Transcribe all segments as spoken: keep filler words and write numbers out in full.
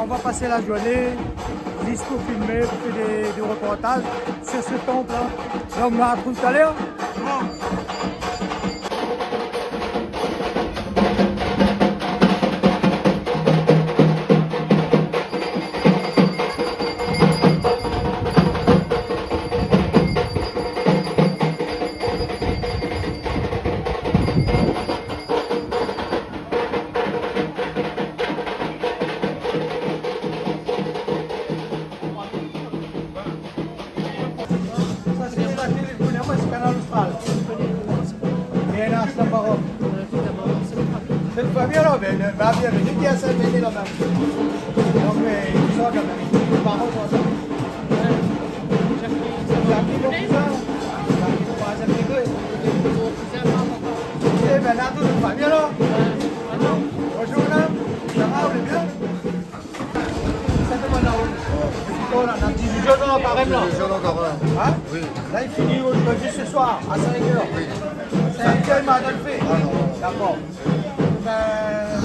On va passer la journée juste pour filmer, pour faire des, des reportages sur ce temple, hein. Donc, on se retrouve tout à l'heure. Sa sé la télé, moin sé Kanal Austral. Bien, la, sé Maroc. Sé in famiy, alor, bin, bin, bienvenue, ki a sa, bin, la, bin. Donk, eu, i sort kan mèm. Par kont, sa. Jackie, bon, sa. Jackie, troizièm degré. É bin, la, tout in famiy, alor. Bonjour, madame. Sa va, vous allez bien ? Sa té, madame. Voilà, dan dizuit zour, nou la pa rèv la. Dizuit zour ankor, in. In ? Oui. La, li fini zordi, se soir, a sink èr. Oui. Sink èr, madame fé. Ah, non. Dakor. Bin,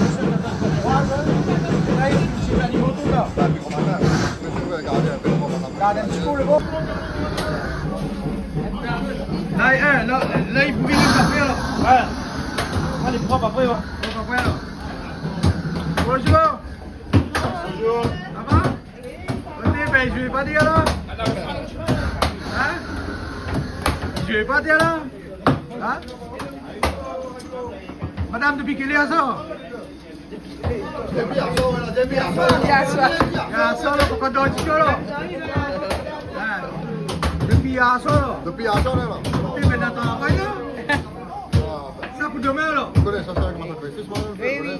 mésyé, nou atann pou kroi, in. La, li fini zanimo tout la. Ah, pi koman sa ? Mésyé, oui, gardé in pé lo bon, madame. Gard in ti kou lo bon. La, in, la, la, li pou vini kafé, la. Ouais. Alé, prop apré, ouais. Prop apré, la. Bonjour. Bonjour. Sa va ? Oté, bin, mi vé pa dir la. In ? Mi vé pa dir la. In ? Madame, dopi kèl èr sa ? Dopi yèr soir, voilà, dopi yèr soir. Yèr soir, la, pou kont d'or, ti kèr la. In ? Dopi yèr soir, la. Dopi yèr soir, la. Oté, bin, atann, apré, la. Sa pou domin, la. Ou koné sa, sa, koman sa fé ? Fis, moin, oui, oui.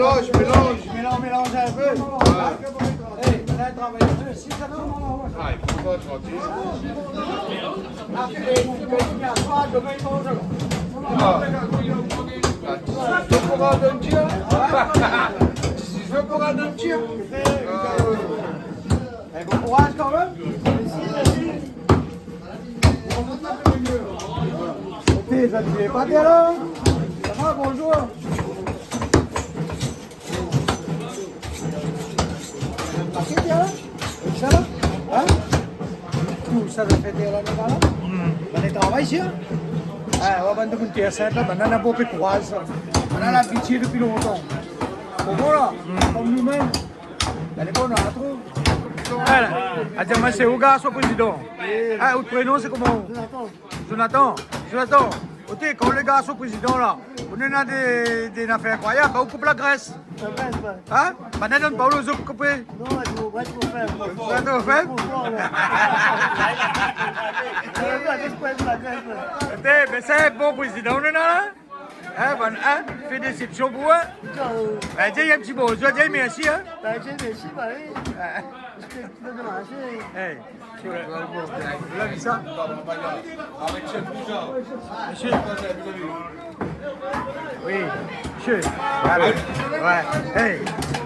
Mélanz, mélanz. Mélanz, mélanz in pé. Ouais. Hey, on a travaillé dessus, six heures. Ah, il faut pas tranquille. Ah, tu es, tu es, tu es à toi, demain, il faut que je... Ah. Dizuit zour pou rant dan tir. Dizuit zour pou rant dan tir. Euh. Eh, bon courage quand même. Oté, sa, mi vé pa dir la. Sa va, bonjour. Paske, tiens, sa la, in ? Tout sa, sa fé dé lané la, la. Hmm. Bann i travay isi, in ? Ah, ouais, bann domoun Tèr Sint la, bann nana bonpé kouraz, sa. Bann nana labitid dopi lontan. Bon, voilà, hmm, kom nou mèm. Alé, bon, nou artrouv. Voilà. Adia, moin sé ou, garson prézidan ? Oui. Ah, out prénon, sé koman ? Jonathan. Jonathan. Jonathan. Oté, kan lo garson prézidan la, ou néna dé, dé nafèr inkroiyab, ba ou koup la grès. La grès, ouais. In ? Banna i donn pa ou lo zo pou koupé. Non, i fo, ouais, i fo fé. Ouais, i fo fé. I fo fé, ouais. Ouais, ouais, i fo fé la grès, ouais. Oté, mé sé in bon prézidan, ou néna la. In, bon, in, fé désépsion pou ou, in. Putain, euh. Bin, di in ti bonzour, di mèrsi, in. Bin, di mèrsi, ba oui. Ouais. Parske ou la domaz, in. Hey. Ou la vi sa ? Mésyé. Oui, mésyé. Ouais, ouais. Hey,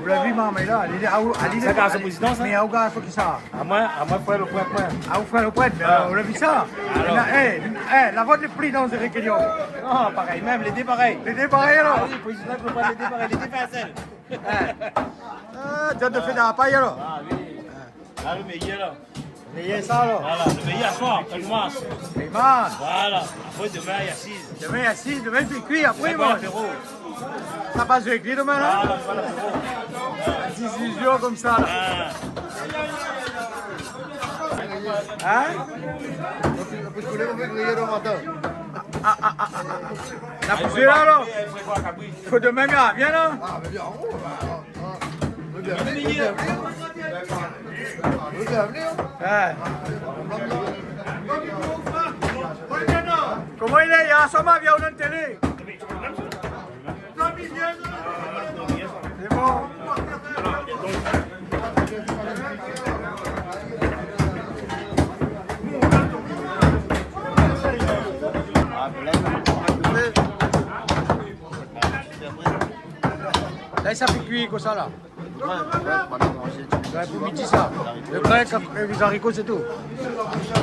ou la vi, momon la, li lé, ah, ou, ah, li lé, sa, garson prézidan, sa ? Mé, ah, ou garson kisa ? Amoin, amoin, frèr lo prèt, moin. Ah, ou frèr lo prèt, mé alor, ou la vi sa ? Alor. Mé la, hey, hey, la vot lé pli danzéré ke li ot. Non, parèy mèm, lé dé parèy. Lé dé parèy, alor ? Ah oui, prézidan, lo prèt, lé dé parèy, lé dé pinsèl. Hey. Ah, di anou fé dan la pay, alor ? Ah oui. La, lo méyèr, la. Méyèr sa, la. Voilà, lo méyèr aswar, lo dimansh. Dimansh. Voilà. Apré, domin, i asiz. Domin, i asiz, domin, i kui, apré, i manz. Apré, apéro. Sa pa zoué èk li domin, la ? Voilà, voilà, apéro. Dizuit zour konmsa, la. Ah. In ? Ou pé griyé domin, atann. Ah, ah, ah, ah, ah. La pou zoué la, la. Fo domin, mé, ah, vien la. Ah, mé vien, oh, la. Koman i lé ? Yèr soir ma vi aou dan télé. Sé bon. La, sa i fé kui konmsa la. Ouais, ouais, voilà, manzé. Ouais, pou midi sa. Le pain, kap-, é lé zariko, sé tou.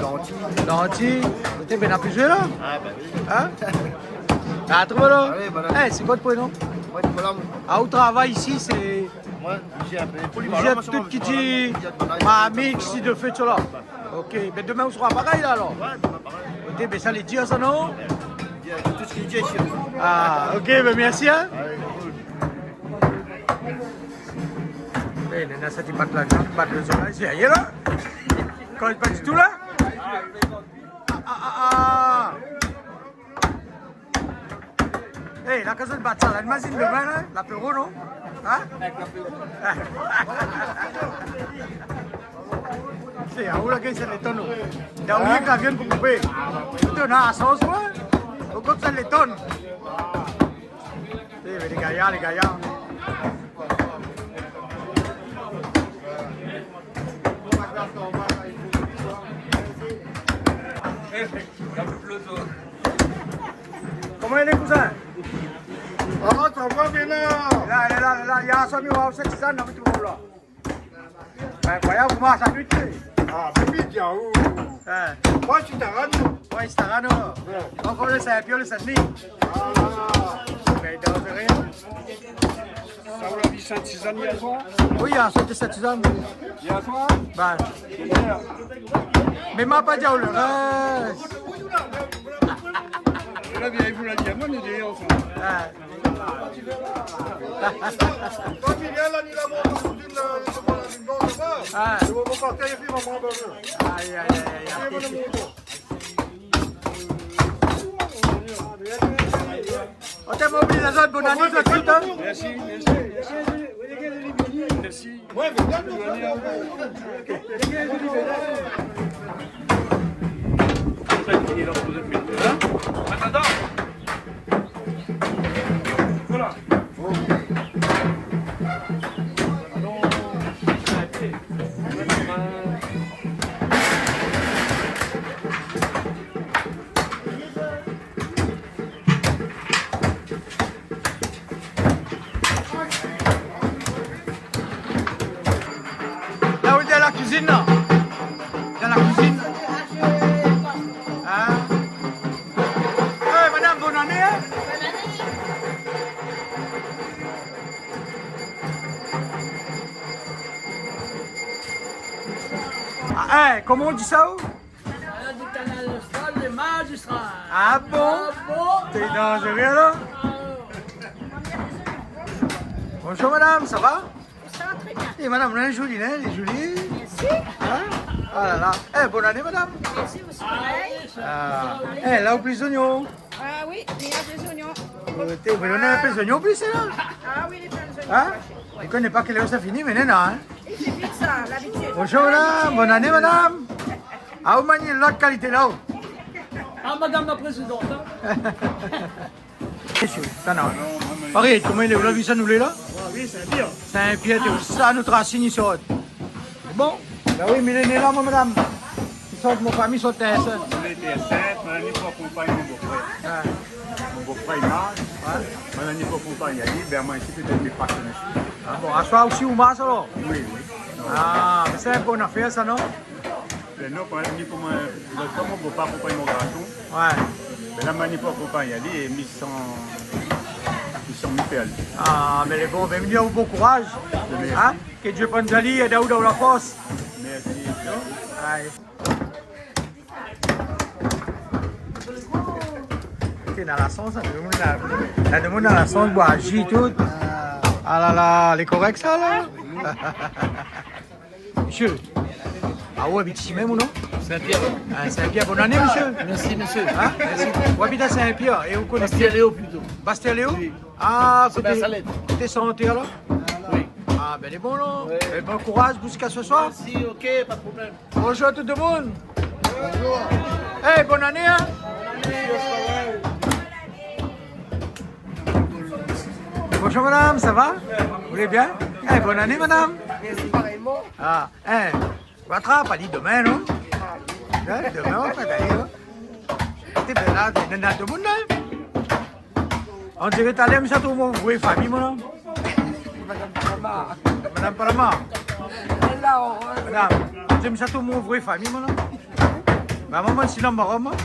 Lanti. Lanti. Té, bin, na pli zoué la. Ah, bah oui. Hein ? Ah, trouv la. Ah oui, voilà. Eh, sé koi out prénon ? Moin, sé Nicolas, moin. Ah, ou travay isi, sé... Moin, mi zèr in pé. Ou zèr tout ki di marmit, si de fé, tout sa la. Ok, bin, domin, ou sra parèy la, alor ? Ouais, domin parèy. Ok, bin, sa lé dir sa, non ? Bien, tout sak lé dir isi. Ah, ok, bin, mèrsi, hein. Allez, cool. Eh, néna sa i bat la, i bat le zol la, i sé, ayé la. Kan i bat ditou la. Ah, ah, ah, ah. Eh, la kaz i bat sa la, imazine domin la, lapéro, non ? Hein ? Avèk lapéro. Sé, ah, ou la gingn sa létonn, ou. Hein ? Ou la gingn pou koupé. Ou néna la sans, ouais. Ou kont sa létonn. Eh, mé lé gayar, lé gayar. Koman i lé, kouzin ? Ah, sa va, Bénard ? La, la, la, la, la, ya, sa, mi wa, sé sa, non, mi trouv la. Bin, voyaz, ou marsh a nuit, té. Ah, bin, vit, ya, ou. Hein. Moin, mi lé Tarano. Ouais, lé Tarano. Ouais. Donk, ou lé Sin-Pièr, lé Sin-Dni. Ah. Bin, dan rien. Sa, ou la vi Sint-Sizane yèr soir ? Oui, yèr soir, té Sint-Sizane. Yèr soir ? Bin. Yèr. Mé ma pa di aou le rès. La vi, ou la di amoin, nou dé ansanm. Ouais. Aïe, aïe, aïe, aïe, aïe. Ou té mobiliz azot, bonn ané, zot tout, hein. Mèrsi, mèrsi, mèrsi. Mèrsi. La, ou lé dan la kuizine, la. Dan la kuizine. Hein ? Eh, madam, bonn ané, hein ? Ah, eh, koman i di sa, ou ? Madam di Kanal Austral, lé mazistral. Ah bon ? Ah bon ? Té danzéré, alor ? Ah. Bonjour, madam, sa va ? Sa va trè bien. Eh, madam, lé zoli, hein, lé zoli. Mèrsi. Hein ? Oh la la. Eh, bonn ané, madam. Mèrsi, ou osi, parèy. Ah. Eh, la, ou plis zoignon. Ah oui, néna dé zoignon. Euh, té, ou néna in pé zoignon plis, la ? Ah oui, lé plen zoignon. Hein ? Ou koné pa kèl èr sa fini, mé néna, hein ? I fé vit sa, labitid. Bonjour, madam. Bonn ané, madam. Ah, ou manyé lot kalité la, ou. Ah, madam la prézidan, hein. Mésyé, sa non. Parèy, koman i lé, ou la vi sa nou lé la ? Ah oui, Sin-Pièr. Sin-Pièr, té ousa nout rasine i sort. Bon, bin oui, mé lé né la, mon madam. I sort, mon fami i sort, euh, sa. Moin lé Sint, moin la ni pou akonpagn mon bofrèr. Ah. Mon bofrèr i marsh. Ouais. Moin la ni pou akonpagn ali, bin, moin isi, pétèt, mi pas in ti pé. Ah bon, aswar osi ou marsh, alor ? Oui, oui. Ah, mé sé in bon afèr, sa, non ? Bin non, kan mi koman, lot foi mon bopa akonpagn mon garson. Ouais. Bin la, moin ni pou akonpagn ali, é mi san, mi san mi pèrd. Ah, bin, lé bon, bin, mi di aou bon kouraz. Mèrsi. Hein ? Ke Dieu pran soin de ou, èd aou dan la fors. Mèrsi. Aïe. Té, na la sans, hein, tout demoun na, tout demoun na la sans, boir ji, tout. Ah la la, lé korèk sa, la. Mésyé, ah, ou abit isi mèm ou non ? Sin-Pièr. Ah, Sin-Pièr, bonn ané, mésyé. Mèrsi, mésyé. Hein ? Mèrsi. Ou abit a Sin-Pièr é ou koné Bastèr Léo plito. Bastèr Léo ? Oui. Ah, koté, koté Santèr la ? Oui. Ah, bin, lé bon, non ? Oui. É bon kouraz ziska se soir. Mèrsi, ok, pa de problèm. Bonjour tout demoun. Bonjour. Eh, bonn ané, hein ? Bonjour madam, sa va ? Ou lé bien ? Eh, bonn ané madam. Mèrsi, parèyman. Ah, eh, ou atrap ali domin, non ? Ah oui. Hein, domin, ou va fé ali, non ? Té, bin la, néna domoun la. On diré talèr mi sa trouv mon vré fami, mon nonm. Madam Palama. Madam Palama. Madam, mi sa trouv mon vré fami, moin, la. Ba, moin, moin, sinon, marom, moin.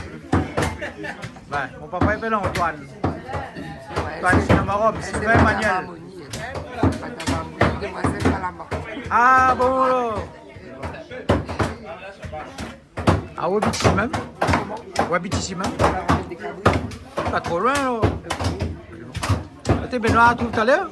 Ba, mon papa i apèl Antoine. Antoine, sinon, marom, Sylvain Emmanuel. Ah, bon, la. Ah, ou abit isi mèm ? Ou abit isi mèm ? Pa tro loin, alor. Atann, Benoît, trouv talèr.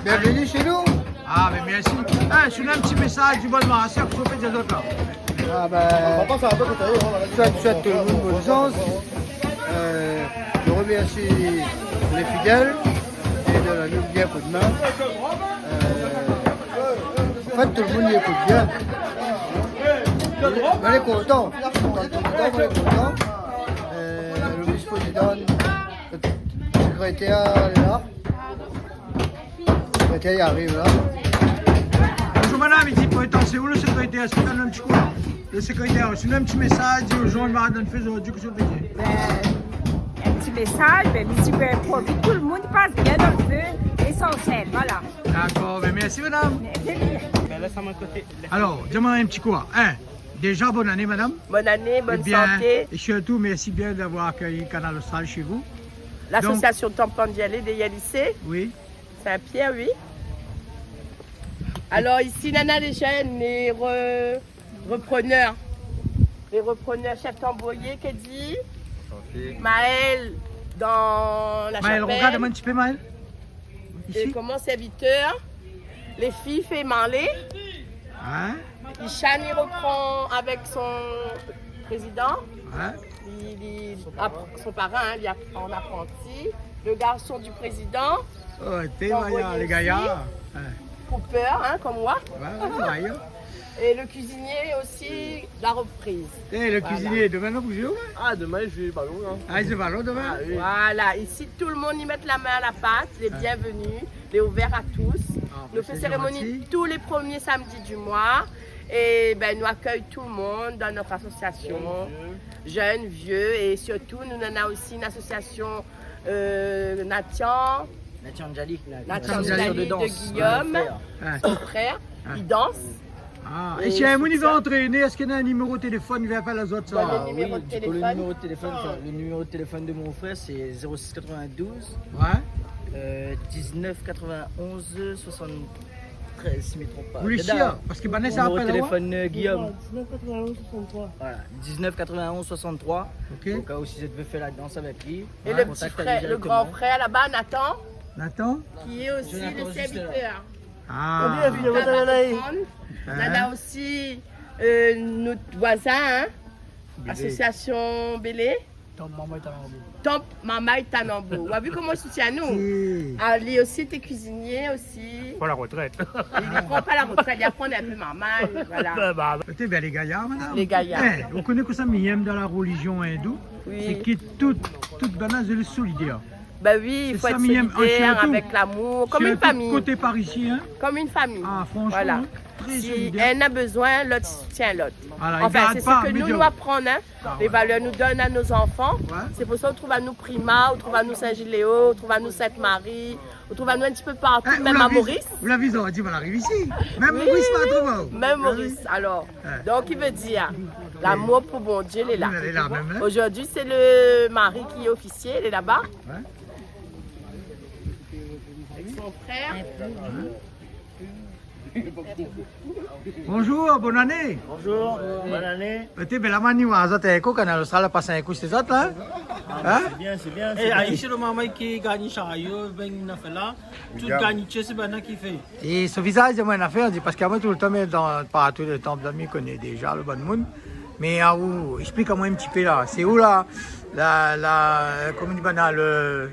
Bienvenue chez nous. Ah, mé mèrsi. Eh, si ou néna in ti mésaz di bone anivèrsèr, ou pé di azot la. Ah, ben, souhaite, souhaite tout le monde bonne chance. Euh, je remercie les fidèles qui donnent un bien coup de main. Euh, en fait, tout le monde y écoute bien. On est content. On est content, on est content. Euh, le vice-président, le secrétaire est là. Sekrétèr i ariv la. Bonjour madam, i di pou étan, sé ou le sekrétèr ? Èske ou néna in ti kou la ? Le sekrétèr, si ou néna in ti mésaz, di o jan, i va dan le fé zordi, kosa ou pé di ? Ben, in ti mésaz, ben, mi di, ben, pourvu ke tout le monde i pas bien dan le fé, lésansièl, voilà. Dakor, ben, mèrsi madam. Mèrsi. Ben, lès amoin koté. Alor, di amoin in ti kou, in. Déza, bone ané madam. Bone ané, bone santé. É sirtou, mèrsi bien d'avoir akèy Kanal Austral shé vou. L'association Temple Angélé de Yalisé. Oui. Saint-Pierre, oui. Alors ici, nana les jeunes, les re-, repreneurs. Les repreneurs, chef tambourier, Kedi. Enchanté. Maël dans la chapelle. Maël, regarde-moi un petit peu, Maël. Ici. Et comment serviteur, les filles fait Marley. Hein ? Ishan, il reprend avec son président. Ouais. Il, il, app-, son parrain, hein, il est en apprenti. Le garçon du président. Oh, t'es vaillant, les gaillards. Hein. Cooper, hein, comme moi. Ouais, ouais, vaillant. Et le cuisinier aussi, la reprise. Eh, le cuisinier, demin, non, vous jouez, ouais ? Ah, demin, i zoué balon, non ? Ah, i zoué balon demin ? Ah, oui. Voilà, ici, tout le monde i mèt la main à la pâte, les bienvenus, les ouverts à tous. Ah, ben, c'est gentil. Nous faisons cérémonie tous les premiers samedis du mois. Et ben, nous accueillons tout le monde dans notre association. Jeunes, vieux. Jeunes, vieux, et surtout, nous en avons aussi une association, euh, Nathan. Nathan Djali. Nathan Djali de Guillaume, son frère. Ouais. I dans. Ah, é si in moun i vé antréné, èske néna in niméro téléfone, i vé apèl azot sa ? Donne le numéro de téléphone. Ah oui, tu peux le numéro de téléphone, enfin, le numéro de téléphone de mon frère, c'est zéro six quatre-vingt-douze, euh, dix-neuf quatre-vingt-onze soixante-treize, si je me trompe pas. Ou lé sir ? Parske banna sa i apèl aou ? Numéro de téléphone, euh, Guillaume. Dix-neuf quatre-vingt-onze soixante-trois. Voilà, dix-neuf quatre-vingt-onze soixante-trois. Ok. Au cas où si tu veux faire la danse avec lui. Et le petit frère, le grand frère là-bas, Nathan, qui est aussi le serviteur. Ah. Nathan va reprendre. Hein ? Nana aussi, euh, notre voisin, hein, Bélé. Association Bélé. Tanp Marmay Tananbo. Tanp Marmay Tananbo. Ou la vu koman i soutien anou ? Si. Ah, li osi té kuizinié osi. Pran la retrèt. Li pran pa la retrèt, li aprann in pé marmay, voilà. Té bien lé gayar, madam. Lé gayar. Eh, ou koné kosa mi yèm dan la relizion indou ? Oui. Sé ke tout, tout banna zot lé solidèr. Bah oui, il faut être solidaire, avec l'amour, comme une famille. Sé sa mi yèm, sirtou koté par isi, hein. Comme une famille. Ah, franchement, très solidaire. Voilà. Si inn na bezoin, lot i soutien lot. Voilà, i gard pa, mé... Enfin, c'est ce que nous, nous apprenons, hein. Ah ouais. Les valeurs nous donnent à nos enfants. Ouais. C'est pour ça ou trouv anou Prima, ou trouv anou Saint-Gilles-Léon, ou trouv anou Sainte-Marie, ou trouv anou un petit peu partout, même à Maurice. Eh, ou la vi, ou la vi, zot i di, ou la ariv isi. Mèm Maurice, pa trouv aou. Oui, oui. Mèm Maurice, alor. Ouais. Donc, i vé dir, l'amour pou Bondié, lé la. Lé la mèm, hein. Aujourd'hui, c'est le mari qui est officier, il est là-bas. Ouais. Avec son frère. Bonjour, bonne année. Bonjour, bonne année. Té bien la, mani, wa, zot, éko, Kanal Austral la pas in kou shé zot la, hein ? Ah, c'est bien, c'est bien, c'est bien. Eh, ayi, sé lo marmay ki gagn shario, ben, na fé la. Tout gagn, sé banna ki fé. É so vizaz, moin, na fé, i di, parske moin, toultan, mé dan, partou, dan tanp, mi koné déza lo bann moun. Mé aou, ésplik amoin in ti pé la. Sé ou la, la, la, koman i di banna, le,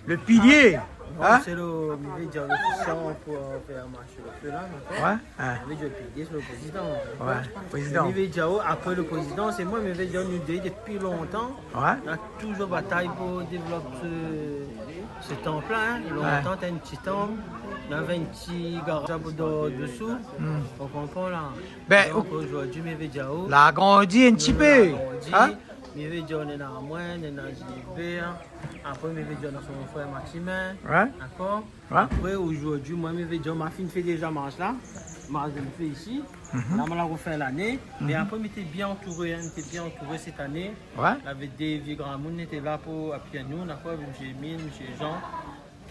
le pilié, hein ? Non, sé le, mi vé dir le fisan pou fé marsh lo fé la, dakor ? Ouais, hein. Mi vé dir le pilié, sé le prézidan, dakor ? Ouais, prézidan. Mi vé dir, apré le prézidan, sé moin, mi vé dir nou dé dopi lontan. Ouais. Nou la touzour batay pou dévlop se, se tanp la, hein. Ouais. Lontan, té in ti tanp, navé in ti garaz pou dor dsou. Hmm. Ou konpran la ? Ben, donk, ou zordi, mi vé dir aou, la agrandi in ti pé, hein ? Mi vé dir, néna moin, néna Gilbert. Apré, mi vé dir, néna son frèr Maximin. Ouais. Dakor ? Ouais. Apré, zordi, moin, mi vé dir, ma fine fé déza marsh la. Marsh mi fé isi. Mhm. La, ma la rofé lané. Mé apré, mi té bien antouré, hein, mi té bien antouré sèt ané. Ouais. Navé dé vié gramoun té la pou apui anou, dakor, mésyé Émile, mésyé Jean.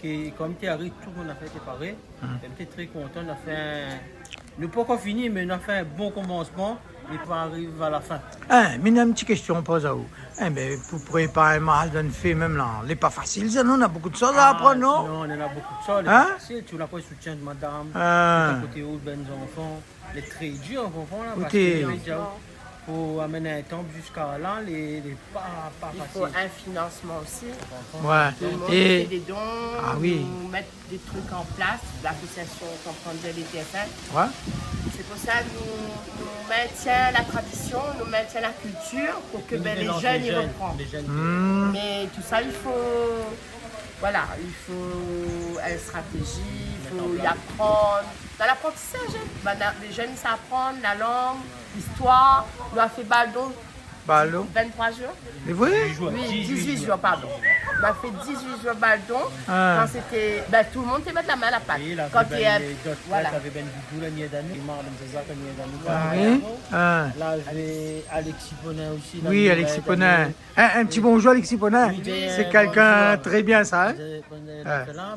Ke, kom té ariv, tout moun la fé, té paré. Hmm. É mi té tré kontan, nou la fé in, nou la pankor fini, mé nou la fé in bon komansman, é pou ariv a la fin. Hein, mé néna in ti késtion, poz aou. Hein, mé pou prépar in marsh dann fé mèm la, lé pa fasil sa, non ? Néna bonpé de shoz a aprann, non ? Ah, non, néna bonpé de shoz, lé pa fasil. Hein ? Ou na pou soutien de madam, ah, tout a koté ou, bann zanfan. Lé tré dir, ou konpran la, parske lé, pou amenn in tanp ziska la, lé, lé pa, pa fasil. I fo in finansman osi. Ouais. Donk, nou fé dé don, ah oui, nou mèt dé trik an plas, lasosiasion Konprann Bèl é Tèr Sint. Ouais. Sé pou sa nou, nou mintien la tradision, nou mintien la kiltir, pou ke, ben, lé jenn i ropran. Lé jenn. Hmm. Mé tout sa, i fo Voilà, i fo in stratéji, i fo aprann. Dan laprantisaz, hein. Banna, lé jenn i sa aprann la lang, listoir. Nou la fé baldon. Baldon. Vinn-troi zour. Sé vré ? Oui, dizuit zour, pardon. Nou la fé dizuit zour baldon. Ah. Kan sété, ben, tout le moun té mèt la min a la pat. Kan té, euh, voilà. Lavé bann doudou la, ni danou. Imar, bann zazak la, ni danou. Ah oui. Ah. Lavé Alexis Ponin osi la. Oui, Alexis Ponin. In, in ti bonzour, Alexis Ponin. Oui, sé kèlkin bonzour. Tré bien sa, hein ? Bonzour,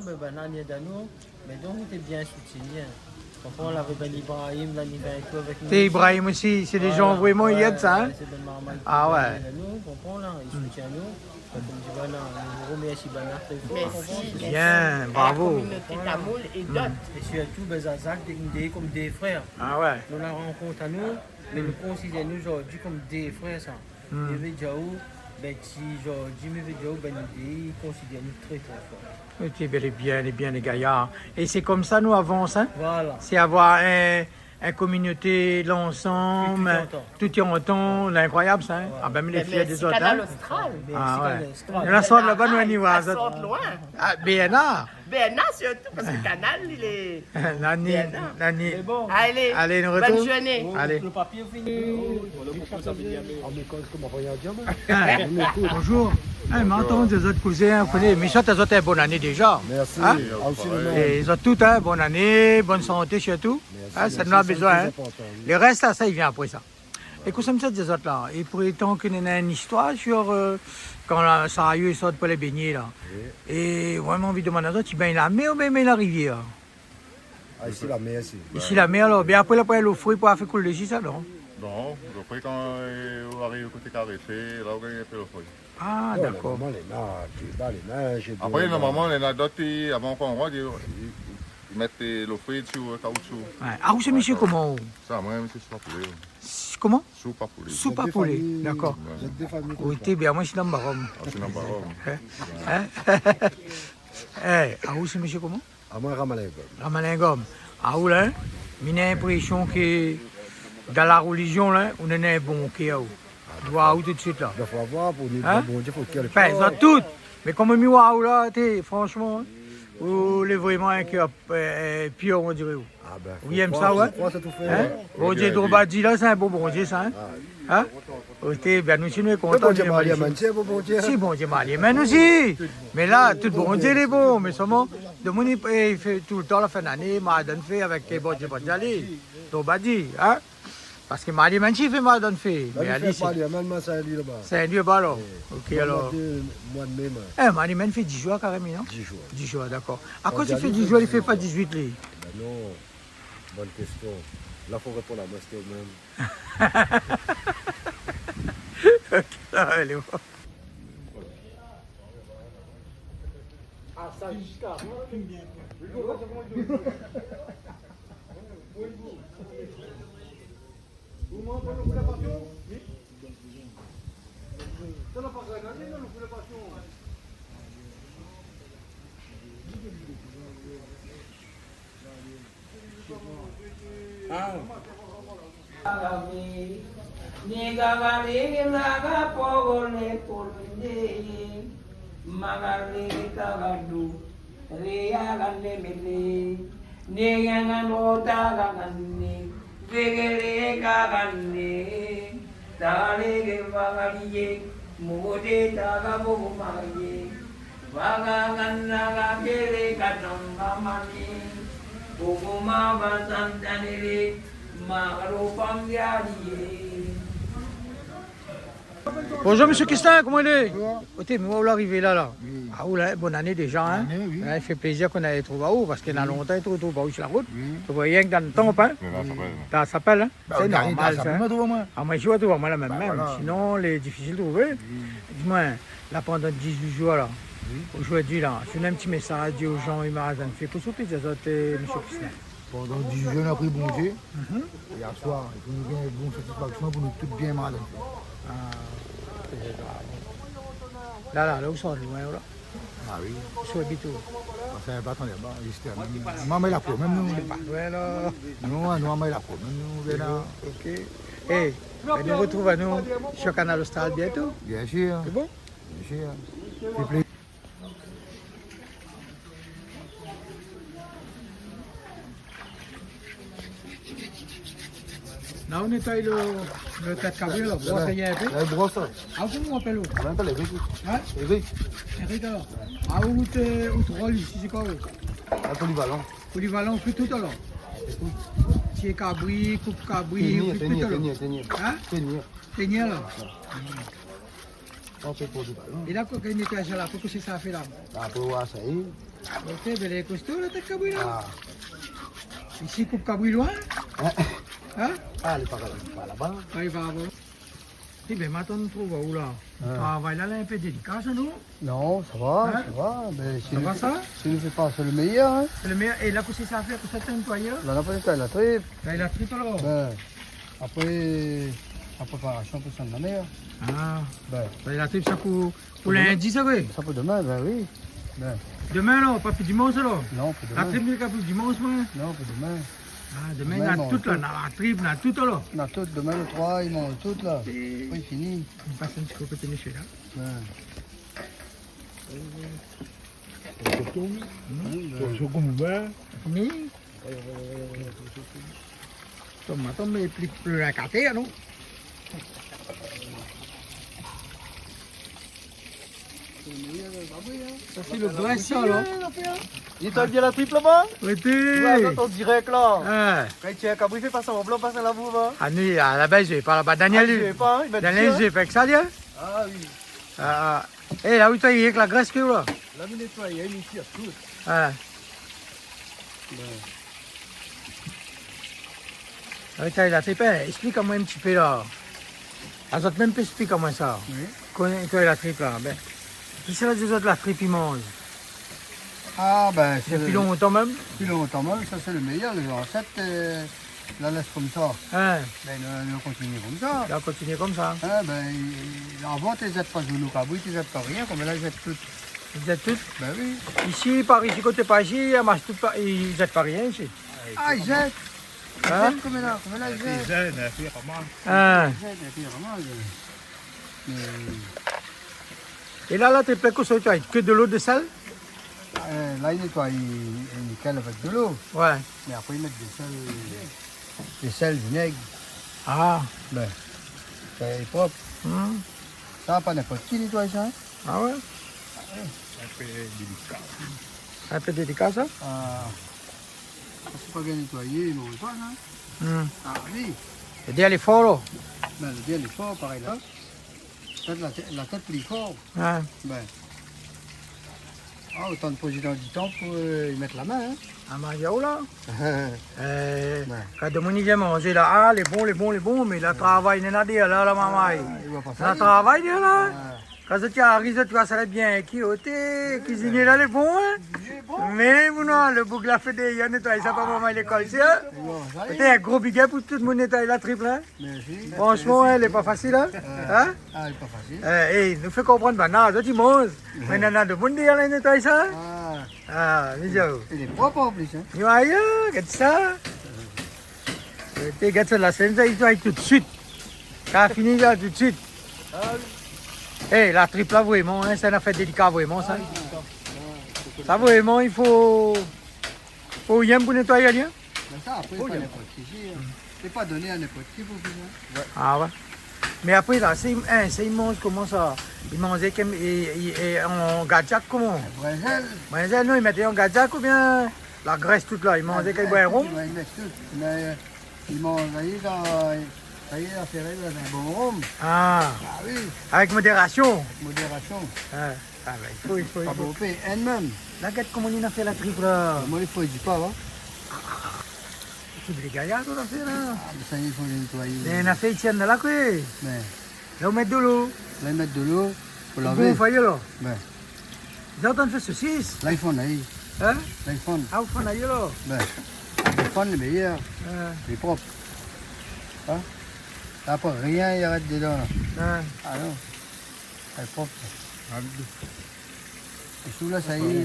bonzour, ouais. Mé donk, nou té bien soutien, hein. Konpran, lavé bann Ibrahim, la, ni vien tou avèk nou osi. Té Ibrahim osi, sé dé jan vréman i èd sa, hein ? Voilà, sé bann marmay ki vien èd anou, konpran, la, i soutien anou. Donk, nou di, voilà, nou romèrsi banna tré for, konpran. Mèrsi, mèrsi. Bien, bravo. La kominoté tamoul é dot. É sirtou, ben, zazak, dé, dé, kom dé frèr. Ah ouais. Nou la rankont anou, mé nou konsidèr anou zordi kom dé frèr, sa. Hmm. Mi vé dir aou, ben, ti zordi, mi vé dir aou, ben, nou dé, i konsidèr anou tré, tré for. Ok, ben, lé bien, lé bien, lé gayar. É sé komsa nou avans, hein ? Voilà. Sé avoir in, in kominoté la ansanm, tout i antann, lé inkroyab sa, hein ? Ouais. Ah ben, mi lé fièr de zot, hein ? Mé mèrsi Kanal Austral. Ah ouais. Mèrsi Kanal Austral. La sort laba, nou, on y va, la sort loin. Ah, B N A. Bernard sirtou, parske Kanal, li lé Nani, Bernard. Nani. Mé bon. Alé, alé, nou rotourn. Bonne journée. Alé. Lo papié fini. Bonjour. Eh, ma antann zot kozé, hein, koné, mi swèt azot in bone ané déza. Mèrsi. Hein ? Absoliman. É zot tout, hein, bone ané, bone santé sirtou. Mèrsi, mèrsi, sa nou la bezoin, hein. Lé rès la, sa i vien apré sa. É kosa mi sa di azot la, é pou otan ke néna in istoir sur, euh, kan la, sarié i sort pou alé bengné la. Oui. É moin, mi anvi domann azot, i bengn la mèr oubien i bengn la rivièr ? Ah, isi la mèr, isi. Isi la mèr, alor. Mé apré, la pa lo fri pou fé koul dési sa, non ? Non, lo fri kan, euh, ou ariv koté Karifé, la ou gingn in pé lo fri. Ah, dakor. Non, normalman, lé la, lé la, lé la, lé la. Apré, normalman, lé la dot, avan kan ou rant, i, i, i mèt, euh, lo fri dsi, euh, kaoutchou. Ouais. Ah, ou sé mésyé koman, ou ? Sa, moin, mésyé Soupe à poulet. S-, koman ? Soupe à poulet. Soupe à poulet, dakor. Ouais. Zot dé fami. Ou té bien, moin, sé Nambarom. Ah, sé Nambarom. Hein ? Hein ? Eh, ah, ou sé mésyé koman ? Ah, moin, Ramalingom. Ramalingom. Ah, ou la, hein ? Mi néna linprésion ke dan la relizion la, ou néna in bon kèr, ou. Ah, mi voi aou tout suit la. Bin, fo avoir pou ni, hein ? Bondié, fo kèr lé pior. Bin, sa tout. Mé koman mi voi aou la, té, franchman, hein, ou lé vréman in kèr, euh, pior, on diré, ou. Ah bin, ou yèm sa, ouais. Fo kroi, fo kroi, sa tout fé, hein ? Bondié Drobadi la, sé in bon Bondié sa, hein ? Ah. Hein ? Ok, bin, nou osi nou lé kontan. Bondié Marly Herman, sé in bon Bondié, hein ? Si, Bondié Marly Herman osi. Mé la, tout Bondié lé bon, mé solman, domoun i, i fé toultan la fin d'ané, Marly Herman fé avèk, euh, Bondié Drobadi, hein ? Parske Marly Herman i fé Marly Herman fé. Mé ali, sé Saint-Louis laba. Saint-Louis laba, alor. Ok, alor. Mwa de, mwa de mé, moin. Eh, Marly Herman i fé diz zour karèman, non ? Diz zour. Diz zour, dakor. Akoz i fé diz zour, i fé pa dizuit, li ? Bin non. Bone késtion. La, fo réponn amoin, sé ou mèm. Ok, sa va, lé bon. Ah, sa, ziska. Ah. Ni gavali, ni gava pogole polende, magale kagadu, ria gane mele, ni gana mota gane, vegele kagane, tale ge vagalie, mode taga bogo marie. Vagagana la gele katanga mani. Pogoma vasantanele, magalo pangialie. Bonjour, monsieur Christin, comment il est ? Bonjour. Oté, mé ou la arivé la, la. Oui. Ah, ou la, bonne année déjà, hein. Bonne année, oui. Ouais, i fé plézir k'ou la trouv aou, parske na lontan i trouv, trouv aou si la rout. Oui. Ou voi rienk dan le tanp, hein. Oui. Dan la sapèl, hein. Sé normal, sa. Ah, moin, mi trouv amoin la mèm, mèm. Sinon, lé difisil trouvé. Di amoin, la, pandan dizuit zour, la, zordi, la, si ou néna in ti mésaz a dir o jan i marzèn fé, kosa ou pé dir azot, euh, monsieur Christin ? Pandan dizuit zour, nou la pri Bondié. Yèr soir, i fo nou gingn bon satisfaksion pou nou tout bien marzèn fé. Ah, sé vré. La, la, la, ou sort loin, la. Ah oui. Sou abit ou ? Anfin, pa atann, ba, zis a mèm. Marmay la Kour, mèm nou. Sé pa vré, la. Non, non, Marmay la Kour, mèm nou, Bernard. Ok. Eh, ben, nou retrouv anou sur Kanal Austral bientôt. Bien sûr. Sé bon ? Bien sûr. Fé plézir. La, ou nétoiy le, le tèt kabri, la, bros ali in pé. La, bros, sa. Ah, koman ou apèl ou ? Ou apèl évèk. Hein ? Évèk. Évèk, alor. Ah, ou té, ou té rol isi, sé koi, ou ? Ah, polivalan. Polivalan, ou fé tout, alor ? Fé tout. Tié kabri, koup kabri, ou fé tout, alor ? Ténir, ténir, ténir. Hein ? Ténir, la. Ouais. Ou fé polivalan. É la, kan i nétoiy sa la, kosa sa i fé la ? Apré, ou sa i... Ok, ben, lé kosto, la, tèt kabri, la. Ah. Isi, koup kabri loin. Hein ? Hein ? Ah, lé pa, pa laba. Ah, lé pa laba. Eh ben, mi atann trouv aou la. Ah. Travay la, la, in pé délika, sa, non ? Non, sa va, sa va. Hein ? Ben, sa va, sa ? Si nou fé pa, sé le méyèr, hein. Sé le méyèr. É la, kosa sa i fé, kosa ou nétoiy la ? La, nou la pa nétoiy la trip. La, la trip, alor ? Ben, apré, la préparasion pou sann la mèr. Ah. Ben. Ben, la trip, sa pou, pou lindi, sa, oui. Sa pou domin, ben oui. Ben. Domin, la, pa pou dimansh, alor ? Non, pou domin. La trip, lé ka pou dimansh, moin. Non, pou domin. Ah, domin, domin, na tout, la, na la trip, na tout, alor. Na tout, domin, le troi, i manz tout, la. É... Oui, fini. Nou pas in ti kou koté mésyé, la. Ben. Koton, oui. Hmm. Koton, oui. Tomat, tomat, mé pli, pli la katé, non ? Sa, sé le grès, sa, la. Li nétoiy bien la trip laba ? Oui. Ou voi, an dirèk, la. Ah. Kan i tié in kabri, i fé pa sanblan, pa sa la bouv, hein. Ah, nou, a la baz, i zoué pa laba. Daniel, ah, i zoué pa, hein, i mèt Daniel, bien, i zoué pa avèk sa, li, hein. Ah, oui. Ah, ah. Eh, la, ou nétoiy avèk la grès ke ou la ? La, mi nétoiy, mi tir tout. Ah. Ben. Ah, nétoiy la trip, esplik amoin in ti pé la. Azot mèm pé esplik amoin sa. Oui. Kan nétoiy la trip la, ben, kisa la di azot la trip i manz ? Ah, ben, sé dopi lontan mèm. Dopi lontan mèm, sa sé le méyèr, lé zansèt, euh, la lès konmsa. Hein. Ben, nou, nou kontinié konmsa. La kontinié konmsa. Hein, ben, i, i, avan, té zèt pa zounou kabri, té zèt pa rien, koméla i zèt tout. I zèt tout ? Ben oui. Isi, par isi, koté par isi, i ramas tout pa, i zèt pa rien isi. Ah, i zèt. Hein ? I zèt koméla, koméla i zèt. I zèt, i zèt, i ramas. Hein. I zèt, i ramas. Mé... É la, la, té pé kosa, ou nétoiy ke dolo, de sèl ? Euh, la, i nétoiy, i, i kèl avèk dolo. Ouais. Mé apré, i mèt de sèl, de sèl, vinèg. Ah. Ben, sa lé prop. Hmm. Sa, pa ninport ki nétoiy sa, hein. Ah ouais ? Ah ouais. In pé délika. In pé délika, sa ? Ah. Sa, sé pa bien nétoiyé, i manz pa, non ? Hmm. Ah, oui. Le dèr lé for, la. Ben, le dèr lé for, parèy la. Sa, la tèt, la tèt pli for. Ah. Ben. Ah, otan de prézidan di tan pou, euh, i mèt la min, hein. Ah, Maria, ou la. Euh, ben, kan domoun i vien manzé la, ah, lé bon, lé bon, lé bon, mé la, travay néna dèr la, la, marmay. Ah, i voi pa sa, la, li. Travay dèr la. Ah. Kan zot i ariv, zot i oi sa lé bien ki oté, kuizinié la lé bon, in ? Lé bon. Mé moin, lo boug la fé dé, i nétoy sa pa moman lékol, sé, in ? Bon, sa i lé. Oté, in gro big up pou tout moun nétoy la trip la. Mèrsi. Fransman, in, lé pa fasil, in ? Ouais. In ? Ah, lé pa fasil. Eh, eh, nou fé konprann, banna, zot i manz. Mé nana domoun déor la nétoy sa, in ? Ah. Ah, mizou. Lé prop an plis, in. Yo, ayo, gard sa. Té, gard sa, la sèn sa, i nétoy tout suit. Sa fini la tout suit. Ah oui. Eh, la trip la, vréman, in, sé in afèr délika, vréman, sa. Ah oui, sé sa. Sa, vréman, i fo, fo rienk pou nétoy ali, in. Mé sa, apré, fo pa rienk. Ninport ki, in. Sé pa doné a ninport ki pou fé sa. Ah ouais. Mé apré la, sé, in, sé i manz koman sa ? I manz ke, é, é, é an gadjak koman ? Brinzèl. Brinzèl, non, i mèt an gadjak oubien la grès tout la, i manz ke brin ron ? Ouais, i mèt tout. Mé, euh, i manz, sa i lé, sa i lé, sa i lé, avèk in bon rom. Ah. Ah oui. Avèk modérasion. Modérasion. Ah. Ah, bin, i fo, i fo, i fo. Pa bonpé, inn mèm. La, gard koman li na fé la trip, la. Moin, i fo, i di pa, in. Tout lé gayar, tout la fé, la. Ah, mé sa, i fo nétoyé. Mé na fé, i tienn la, koué. Mé. La, ou mèt dolo. La, i mèt dolo pou lavé. Bon, fayé, la. Bin. Zot i antann fé sosis. La, i fann, la, i. In ? La, i fann. Ah, ou fann, la, la. Bin. Lé fann, lé méyèr. Ouais. Lé prop. In ? Apré, rien i arèt dedan, la. Ouais. Ah, non. Lé prop. Ah oui. É sou la, sa i lé.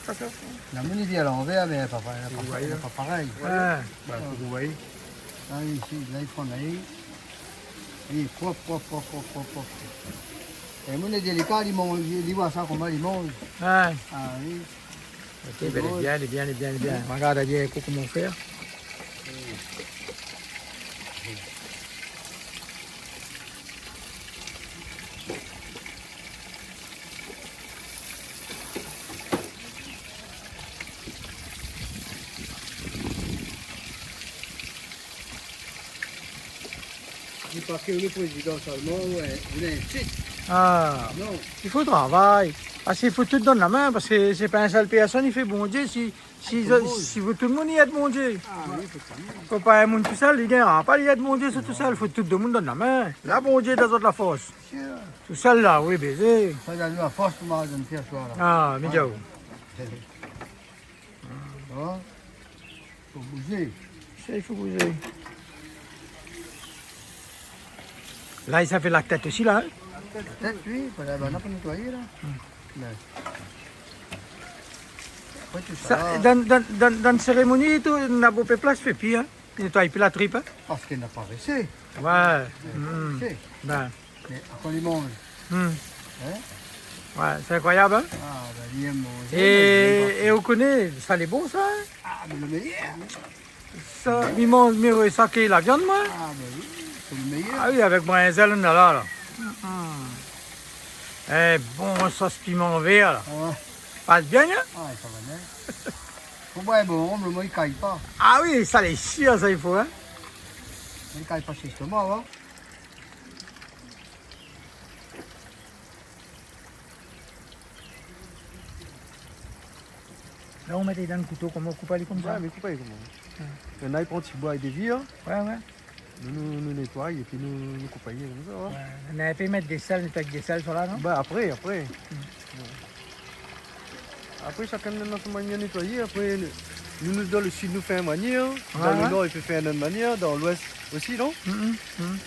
Sa, sa, sa. La moun i di a lanvèr, mé pa, pa, pa, pa parèy. Ouais. Ba, fo ou voyé. Ah oui, isi, la, i fann, la, i, i lé prop, prop, prop. É moun lé délika, li manz, li oi sa koman li manz. Ouais. Ah oui. Oté, bin, lé bien, lé bien, lé bien, lé bien. Rogard bien koman i fé. Di pa ke lo prézidan sèlman, ouais, ou néna in tit. Ah. Non. I fo travay. Parske i fo tout donn la min, parske sé pa in sèl pèrsone i fé Bondié. Si, si, si tout moun i èd Bondié. Ah oui, fo tout moun. Fo pa in moun tousèl, li gingn pa, li èd Bondié, sé tousèl. Fo tout demoun donn la min. La, Bondié, dan zot la fors. Sir. Tousèl la, oui, bézé. Sa, dan la fors, koman i di, fé aswar la. Ah, mé diaw. Bon. Fo bouzé. Sa, i fo bouzé. La, sa i fé la tèt osi, la, in ? La tèt, oui, pa la, ba, na pou nétoyé, la. Hmm. Bin. Apré tousa, sa, dan, dan, dan, dan sérémoni, tout, na bonpé plas i fé pi, in ? I nétoy pi la trip, in ? Parske na pa résé. Ouais. Na pa résé. Bin. Mé apré li manz. Hmm. In ? Ouais, sé inkroyab, in ? Ah, bin, li èm manzé, é, mé li èm pa. É ou koné, sa lé bon, sa, in ? Ah, mé lo méyèr. Sa, mi manz, mi résé sa ke la viann, moin. Ah, bin oui, sé lo méyèr. Ah oui, avèk brinzèl, nou la, la. Hmm. In bon sos piman vèr, la. Ah ouais. Pas bien, in ? Ah, sa va bien. Fo boir in bon rom, lo moin i kay pa. Ah oui, sa lé sir, sa, i fo, in ? I kay pa si léstoma, in ? La, ou mèt dan kouto, koman ou koup ali konmsa ? Ouais, mé koup ali koman ? Ouais. Néna i pran ti boi é dé vi, in. Ouais, ouais. Nou, nou, nou nétoy épi nou, nou koup ali konmsa, ouais. Ouais. Néna i pé mèt dé sèl, nétoy avèk dé sèl, sa la, non ? Ba, apré, apré. Hmm. Ouais. Apré, shakinn néna son manièr nétoyé. Apré, nou, nou, dan lo sid, nou fé in manièr. Ouais, ouais. Dan lo nor, i pé fé in ot manièr. Dan lwès osi, non ? Hmm, hmm, hmm.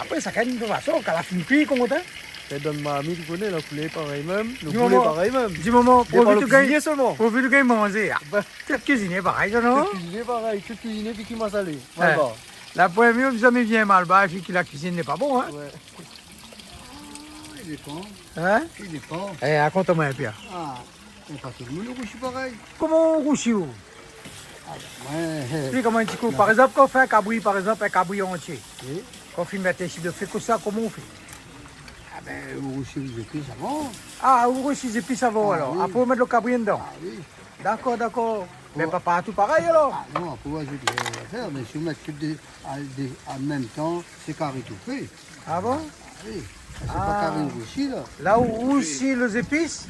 Apré, shakinn, de tout fason, kan la fine kui, koman ou fé ? Fé dan marmit, ou koné, la koulèr parèy mèm, lo gou lé parèy mèm. Di moman, di moman, pourvu ke ou gingn, dépan lo kuizinié sèlman. Pourvu ke ou gingn manzé, in. Ba. Tout kuizinié parèy, sa, non ? Tout kuizinié parèy, tout kuizinié, pi ki manz salé. Ouais. Malbar. La promièr zamé vien malbar, i fé ke la kuizine lé pa bon, in. Ouais. Ah, i dépan. In ? I dépan. Eh, rakont amoin in pé. Ah, mé pa tout lo moun i rousi parèy. Koman ou rousi, ou ? Ah, bin, moin, eh. Pi koman i di, par égzanp, kan ou fé in kabri, par égzanp, in kabri antié. Oui. Kan ou fine mèt isi, ou fé kosa, koman ou fé ? Ah bin, ou rousi lé zépis avan. Ah, ou rousi lé zépis avan, alor. Ah oui. Apré, ou mèt lo kabri dedan. Ah oui. Dakor, dakor. Mé pa partou parèy, alor. Ah non, apré, ou azout lé zafèr, mé si ou mèt tout dé, a, dé, an mèm tan, sé kari toufé. Ah bon ? Ah oui. Sé pa kari rousi, la. La ou rousi lé zépis ?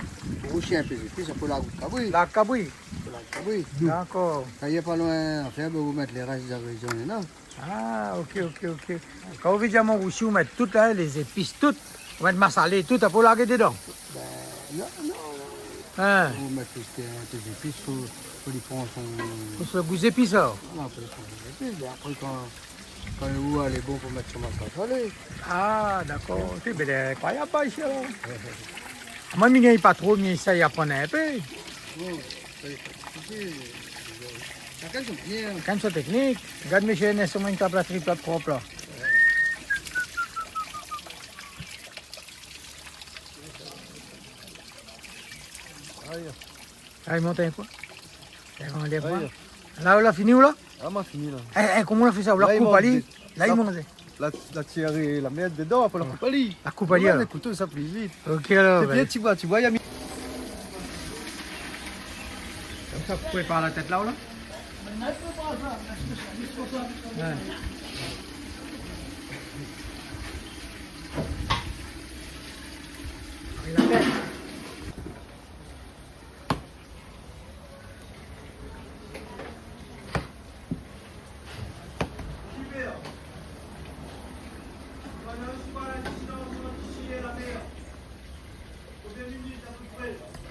Rousi in pé zépis, apré la kabri. La kabri. Oui. Dakor. Kan li lé pa loin a fèr, bin, ou mèt lé rès zingrédian, non ? Ah, ok, ok, ok. Kan ou vé dir mon rousi, ou mèt tout la, lé zépis, tout. Ou mèt masalé, tout, apré ou larg dedan. Bin, non, non, non. Hein ? Ou mèt tout, euh, tes épices pou, pou li pran son... Pou son gou zépis, alor. Non, pou li pran son zépis, mé apré, kan, kan ou lé bon pou mèt son masalé. Ah, dakor. Ok, bin, lé inkroiyab, par isi, alor. Moin, mi gingn pa tro, mi éséy aprann in pé. Bon, sa, y a pas de souci. Chacun son manière. Chacun son technique. Gard, mésyé, néna son mèm tab la, triplot prop, la. Aïe. Ah, li mont in kou. Aïe. La, ou la fini, ou la ? Ah, moin fini, la. Eh, eh, koman ou la fé sa ? Ou la koup ali ? La, li mont. La, la tir la mèrd dedan, apré la koup ali. La koup ali, alor. Kouto, sa pli vit. Ok, alor, bin. Sé bien, ti boi, ti boi, la mi... Konmsa, ou prépar la tèt la, ou la ? Ouais. Ari la tèt.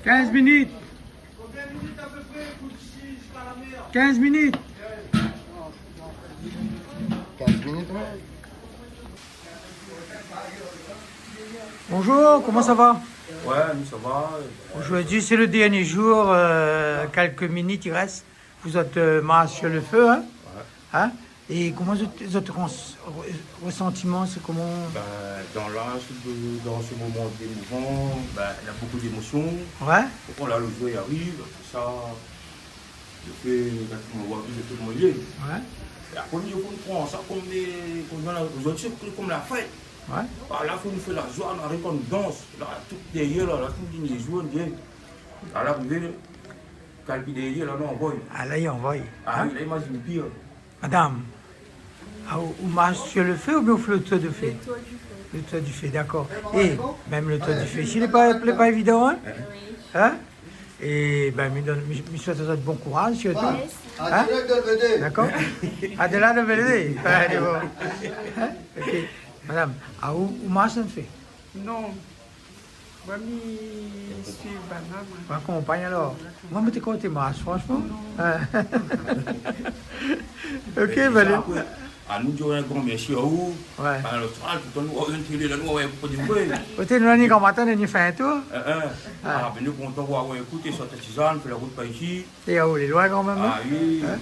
Quinze minutes. Quinze minutes. Quinze minutes, ouais. Bonjour, comment ça va ? Ouais, nous, ça va. Aujourd'hui, c'est le dernier jour, euh, quelques minutes, il reste. Vous êtes, euh, marche sur le feu, hein ? Ouais. Hein ? É koman zot, zot rans-, re-, resantiman, sé koman ? Bin, dan la, dan se moman émouvan, bin, néna bonpé d'émosion. Ouais. Donk la, lo zoi i ariv, apré sa, lo fé, koman i ariv, lo fé koman i lé. Ouais. É apré, nou, nou pran sa kom dé, kom la, zordi, sé kom la fèt. Ouais. Ah, la, fo nou fé la zoi, nou ariv, nou dans. La, tout dèrièr, la, la, tout dèrièr, la, la, arivé, kalpi dèrièr, la, nou anvoy. Ah, la, i anvoy. Ah, hein ? Oui, la, imazine pir. Madam, ah, ou, ou marsh sur le fé oubien ou fé le tour du fé ? Le tour du fé. Le tour du fé, dakor. É mèm le tour du fé isi, lé pa, lé pa évidan, hein ? Oui. Hein ? É bin, mi donn, mi, mi souèt azot bon kouraz, sirtou. Mèrsi. Hein ? Dakor ? Adéla de Vélédé. Ouais, lé bon. Hein ? Ok. Madam, ah, ou, ou marsh dan le fé ? Non. Moin, mi suiv banna, moin. Ou akonpagn alor. Moin, mi té koté marsh, fransman. Non. Ah. Ok, bin, alé. Apré, anou di in gran mèrsi aou. Ouais. Kanal Austral, toultan nou, oh, in télé la, nou, ouais, pou di vré. Koté nou, ni gran matin, ni fé in tour. Hein, hein. Ah, bin, nou kontan, ouais, ouais, ékout, sort Tizane, fé la rout par isi. É, ah, ou lé loin kanmèm, hein ? Ah oui. Hein ?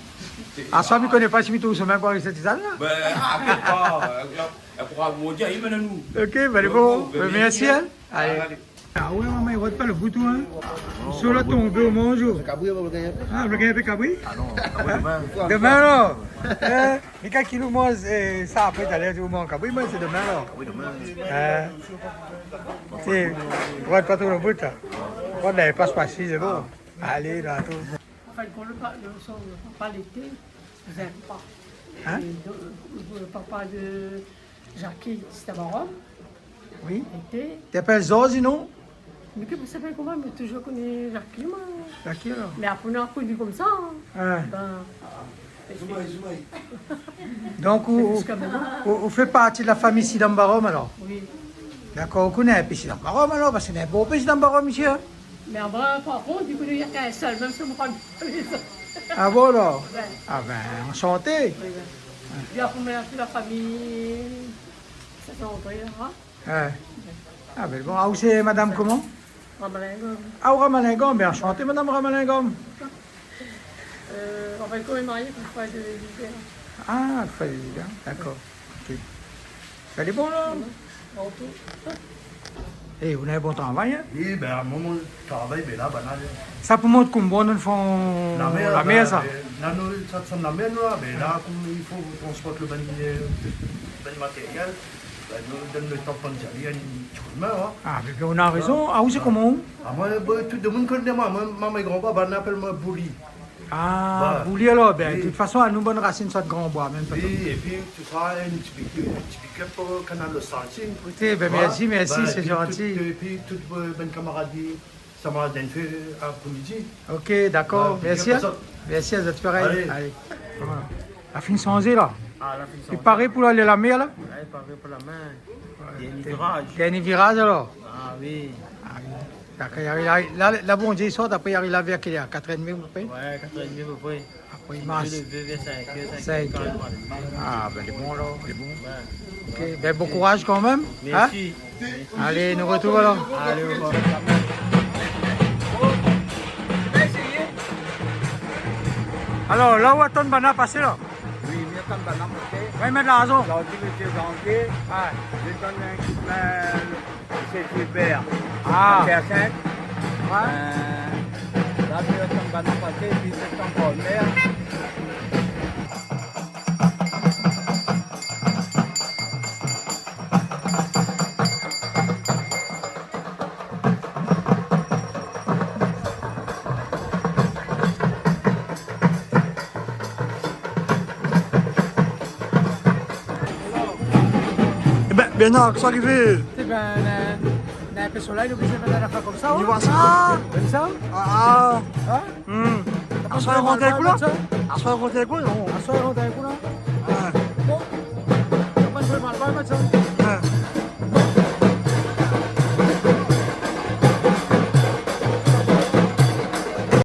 Ah, sa, mi koné pa si mi trouv shomin pou ariv Tizane, la. Bin, ah, inkièt pa, euh, la, la, pou amour, i mèn anou. Ok, bin, alé, bon, bon, bin, mèrsi, hein. Alé. Alé. Ah ouais, momon, i rod pa lo bout, hein. Non, sur la tonbé, ou manz, ou ? Kabri, ou va gingn in pé. Ah, ou va gingn in pé kabri ? Ah non, kabri domin. Domin, alor. Eh, mé kan ki nou manz, eh, sa apré, talèr, ou manz kabri, mé sé domin, alor. Kabri domin. Eh. Sé, rod pa tro lo bout, la. Rod la, i pas pa si, sé bon. Alé, la, tou. Anfin, kan lo pa-, lo, son, lo papa lété, i vien pa. Hein ? É do-, lo papa de Jackie, sété in barom. Oui. Lété. Té apèl Zorzi, non ? Mé ke, mi sé pa koman, mé toujour koni Jackie, moin. Jackie, alor. Mé apré, nou la koni konmsa, hein. Hein. Bin, Donk, ou, ou, ou fé parti de la famiy Sidam Barom, alor ? Oui. Dakor, ou koné in pé Sidam Barom, alor, parske néna bonpé Sidam Barom isi, hein ? Mé anba, par kont, di kou, néna k'in sèl, mèm si ou pran... Ah bon, alor ? Ouais. Ah bin, anshanté. Oui, oui. Épi apré, moin, tout la famiy, sa sé André, la, hein ? Ouais. Ah bin, bon, ah, ou sé madam koman ? Ramalingom. Ah, ou Ramalingom, bin, anshanté, madam Ramalingom. Euh, anfin, kan li lé marié, Godefroy de Vivert. Ah, Godefroy de Vivert, dakor. Ok. Sa lé bon, la ? Bon, ok. Eh, ou néna in bon travay, hein ? Oui, bin, moin, mon travay, bin, la, banna, la. Sa pou mont konbien, dan lo fon la mèr, sa ? Bin, la, nou, sa, sa, la mèr, nou, la, bin, la, konm i fo transport lo bann, euh, bann matérièl, bin, nou donn lo tan pou bann zami, in ti kou d'min, hein. Ah, mé ou na rézon. Ah, ou sé koman, ou ? Ah, moin, bin, tout demoun i koné moin. Moin, momon é granpapa, banna i apèl moin Bouli. Ah, Bouli, alor, bin, de tout fason, anou, bann rasine sort Gran Boi, mèm pa. Oui, épi, tout sa, in ti big, in ti big up pou Kanal Austral. Ok, bin, mèrsi, mèrsi, sé zanti. Épi tout, euh, bann kamarad, Sa va done fé apré-midi. Ok, dakor. Mèrsi, in. Mèrsi azot parèy. Alé. Alé. Voilà. La fine sanzé la. Ah, la fine sanzé. Li paré pou alé la mèr la. Ouais, li paré pou la mèr. Ouais. Dernié viraz. Dernié viraz alor. Ah oui. Ah oui. Dakor, i ariv la, la, la Bondié i sort, apré i ariv la vèr kèl èr ? Katrèr édmi apépré ? Ouais, katrèr édmi apépré. Apré i marsh. Lé vèr sink èr, sink èr. Sink èr. Ah, bin, lé bon alor, lé bon. Ouais. Ok, bin, bon kouraz kanmèm, in ? Mèrsi. Alé, nou artrouv alor. Alé, au revoir. Alor, la ou atann banna pasé la ? Oui, mi atann banna pasé. Ouais, mèt larzan. Zordi, mésyé Janvié, ouais, mi done in koudmin, mésyé Gilbert. Ah. Anvèrsèt. Ouais. Euh, la, mi atann banna pasé, pi mi atann Paul Mèr. Ébin, Bernard, kosa i ariv ? Ébin, na, na in pé solèy, lé oblizé fé in nafèr konmsa, in. Ou voi sa ? Konmsa ? Ah, ah. In ? Hmm. Aswar i rant in kou la ? Aswar i rant in kou, non ? Aswar i rant in kou la ?